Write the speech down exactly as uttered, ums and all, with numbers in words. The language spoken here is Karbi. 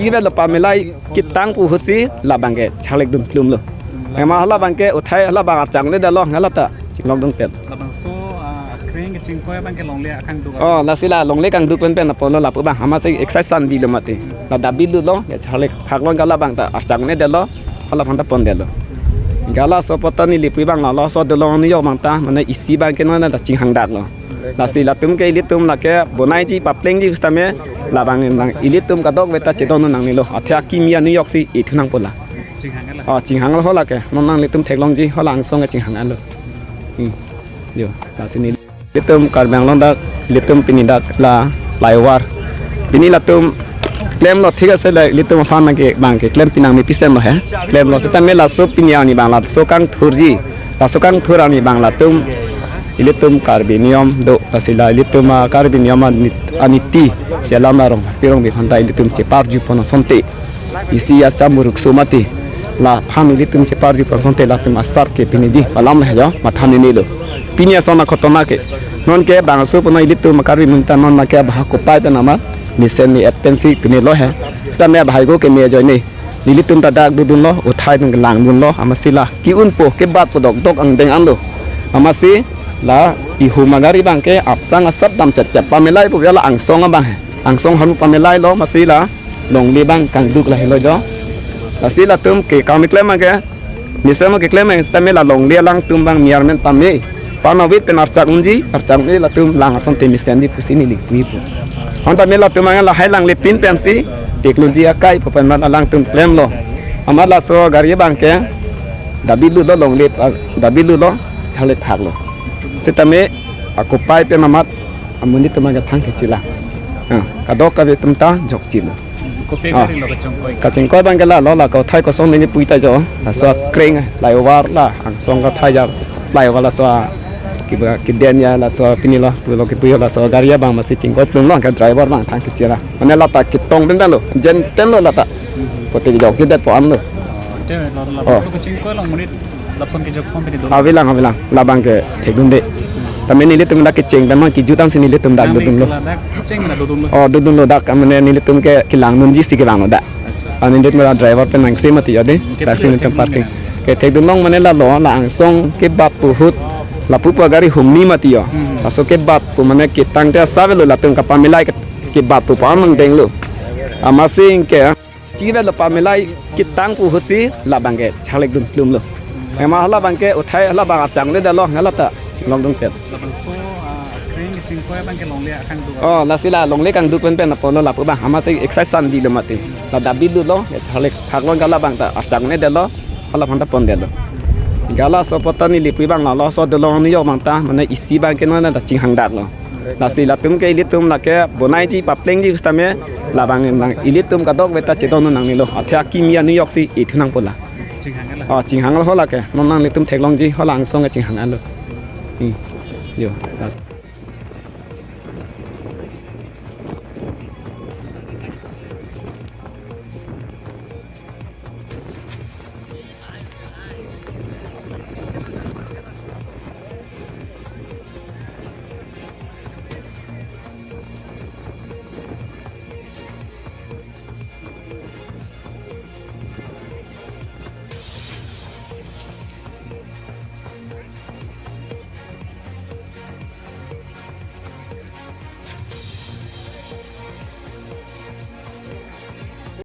Chingvelo pamelai ketang pu ahutsi labang ke charlek dun plum lo. Ema halabang ke uthai halabang archak ne dalo, halata chinglok dun pen. Labangso, ah, kreng kechingkoi abang ke longle akangduk. Oh, lasi la longle kangduk pen pen apon lo lapu abang. Amatsi exercise san dilo mati. La dabi lulo, ya charlek phak lo, halabang ta archak ne dalo, halabang ta pon dalo. Halaso apot ta neli pu abang la laso dolong New York abang ta, mane isi abang ke non ta chinghang dak lo. Lasi latum ke ilitum lake bonaiji paplengji sitame labang nang ilitum kadokave ta chedon nangnelo. Athe akimi a-New York si ithu nangpo la. Chinghang lo. Oh, chinghang lo hola ke. Non nanglitum theklongji hola angsong ke chinghang lo. Hmm. Jo, lasi nelitum Karbi Anglong dak, ilitum pini dak la flyover. Pini latum klemlo, thik ase la, ilitum aphan ke abang ke klem pinang mi pisen lo he. Klemlo sitame laso pini arni abang laso kangthurji. Laso kangthur arni abang latum ilitum Karbi niyom do, lasi la ilitum, ah, Karbi niyom ani-, aniti si alam arong pirong bi phanta ilitum cheparju pon asonte. Isi acham buruk so mati. Laphan ilitum cheparju pon asonte latum asar ke piniji alam he jo, matha meme lo. Pini ason akhotona ke. Non ke bangso puno ilitum Karbi munta non lake abah kopai pen amat mesen ni et pensi pini lo he. Sitame abah ko ke me ajoine. Nelitum ta dak dodunlo, uthai atum kelang dunlo, amatsi la ke-unpo, kebatpo dokdok angdeng an lo. Amatsi la ihum agari abang ke aphrang asap dam chetchet, pamelai pu la angsong abang he. Angsong haru pamelai lo, amatsi la longle abang kangduk lahelo jo. Lasi latum ke kami klem abang ke, mesen mo keklem abang sitame la longle alangtum abang miarmen pame. Panavit pen archak unji, archak unji latum lang asonte mesenji pusi neli puipo. Honta me latum abang lahai langle pin pensi theklongji akai pu pen amat alangtum klemlo. Amat laso gari abang ke dabi lulo longle, ah, dabi lulo charlek phak lo. Sitame akopai pen amat amonit atum abang ke thang kechila. Ah, kadokave atum ta jokchilo. Kopi, ah, gari lo kachingkoi? Kachingkoi abang ke la lo la kauthai kosong neli pui ta jo. Laso kreng flyover la angsong kauthai ja flyover laso kiba kiden ya laso pini lo pulo kipu laso gari abang amatsi chingkoi plum lo ke driver abang thang kechila. Mane lata ketong pen lo, jen pen lo lata. Pote jokjedet po an lo. Te lo la, oh, laso kachingkoi along monit lapuson kejok pon pini do. Avelang, avelang. Labang ke thekdunde. Tame nelitum dak kecheng pen ma kejut ansi nelitum dak dodunlo. Dak kecheng pen dodunlo. Oh, dodunlo dak, mane nelitum ke kelang dunji si kevanglo dak. Accha. Ah, nelitum la driver pen nangse mati jo de. Dak si nelitum parking. Kethekdun long mane la lo, la angsong kebatpo ahut. Lapu pu gari humni mati jo. Hmm. Laso kebatpo mane ketang te asap lo latum kapamelai ke, kebatpo pa angdeng lo. Amatsi ke Chingvelo pamelai ketang pu ahutsi labang ke charlek dun plum lo. Ema halabang ke uthai halabang archak ne dalo, halata chinglok dun pen. Labangso, ah, kreng kechingkoi abang ke longle akangduk. Oh, lasi la longle kangduk pen pen apon lo lapu abang. Amatsi exercise san dilo mati. La dabi lulo, ya charlek phak lo, halabang ta archak ne dalo, halabang ta pon dalo. Halaso apot ta neli pu abang la laso dolong New York abang ta, mane isi abang ke non ta chinghang dak lo. Lasi latum ke ilitum lake bonaiji paplengji sitame labang nang ilitum kadokave ta chedon nangnelo. Athe akimi a-New York si ithu nangpo la. Chinghang lo. Oh, chinghang lo hola ke. Non nanglitum theklongji hola angsong ke chinghang lo. Hmm. Jo. Las-